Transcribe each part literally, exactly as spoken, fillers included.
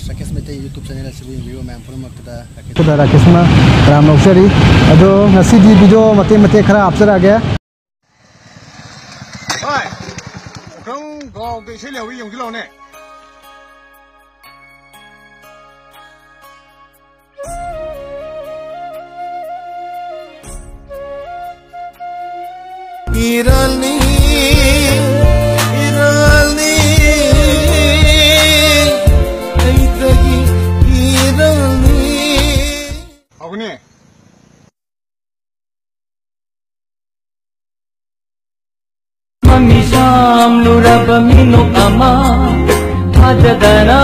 Rakesh Meitei YouTube channel ꯑꯁꯤꯕꯨ ꯌꯦꯡꯕꯤꯕ ꯃꯌꯥꯝ ꯄꯨꯝꯅꯃꯛꯇꯗ ꯔꯥꯀꯦꯁ ꯈꯨꯗ ꯔꯥꯀꯦꯁꯅ ꯌꯥꯝ ꯂꯧꯖꯔꯤ꯫ ꯑꯗꯣ ꯉꯁꯤꯗꯤ video ꯃꯇꯦꯛ ꯃꯇꯦꯛ ꯈꯔ ꯍꯥꯞꯆꯔꯛꯑꯒꯦ꯫ ꯚꯥꯏ, ꯑꯃꯨꯛꯇꯪ ꯒꯥꯎꯗ ꯏꯁꯩ ꯂꯩꯍꯧꯔꯤ, ꯌꯦꯡꯁꯤ ꯂꯥꯛꯑꯣꯅꯦ꯫ ꯏꯔꯥꯜꯅꯤ, ꯏꯔꯥꯜꯅꯤ, ꯑꯩꯇꯒꯤ ꯏꯔꯥꯜꯅꯤ꯫ ꯍꯧꯒꯅꯤ꯫ ꯃꯃꯤꯁꯥꯝꯂꯨꯔꯕ ꯃꯤꯅꯣꯛ ꯑꯃ ꯊꯥꯖꯗꯅ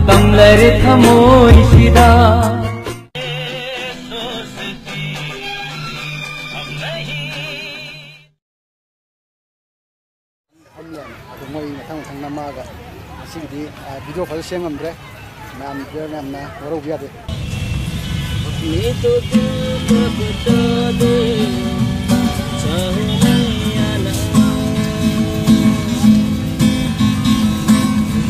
ꯀꯪꯂꯔꯦ ꯊꯃꯣꯏꯁꯤꯗ꯫ ꯑꯗꯨ ꯃꯣꯏ ꯃꯊꯪ ꯃꯊꯪ ꯅꯝꯃꯛꯑꯒ ꯉꯁꯤꯒꯤꯗꯤ, ꯑ, video ꯐꯖꯅ ꯁꯦꯝ ꯉꯝꯗ꯭ꯔꯦ꯫ ꯃꯌꯥꯝ, ꯃꯌꯥꯝꯅ ꯋꯥꯔꯧꯕ ꯌꯥꯗꯦ꯫ अपनी तो दिल को बता दे, चाहने वाला।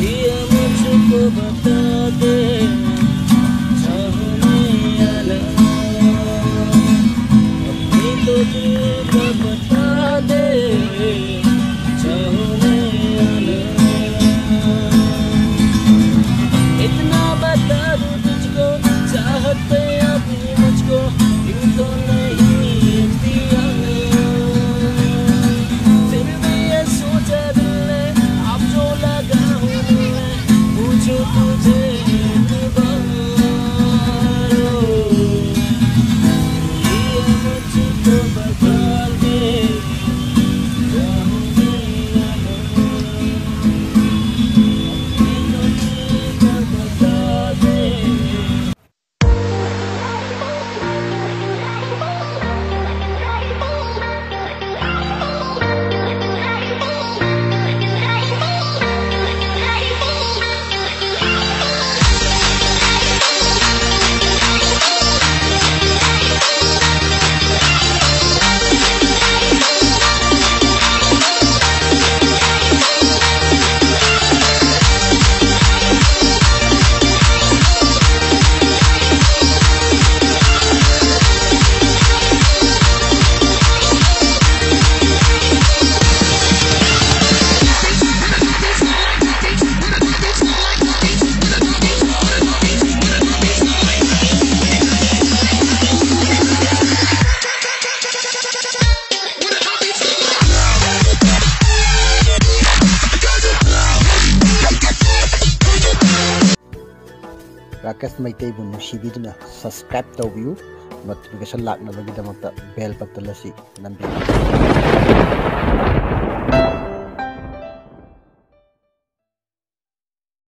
ये मुझको बता दे, चाहने वाला। अपनी तो दिल को बता दे, चाहने वाला। इतना बता दूं तुझको, चाहते अभी मुझको, यूं तो नहीं दिया। फिर भी ये सोचा दिल ने, अब जो लगा हूं दिल में, पूछूं तुझे एक बार। ये मुझको बता दे, चाहने वाला। ꯔꯥꯀꯦꯁ ꯃꯩꯇꯩꯕꯨ ꯅꯨꯡꯁꯤꯕꯤꯗꯨꯅ subscribe ꯇꯧꯕꯤꯌꯨ꯫ Notification ꯂꯥꯛꯅꯕꯒꯤꯗꯃꯛꯇ bell button ꯑꯁꯤ ꯅꯝꯕꯤꯌꯨ꯫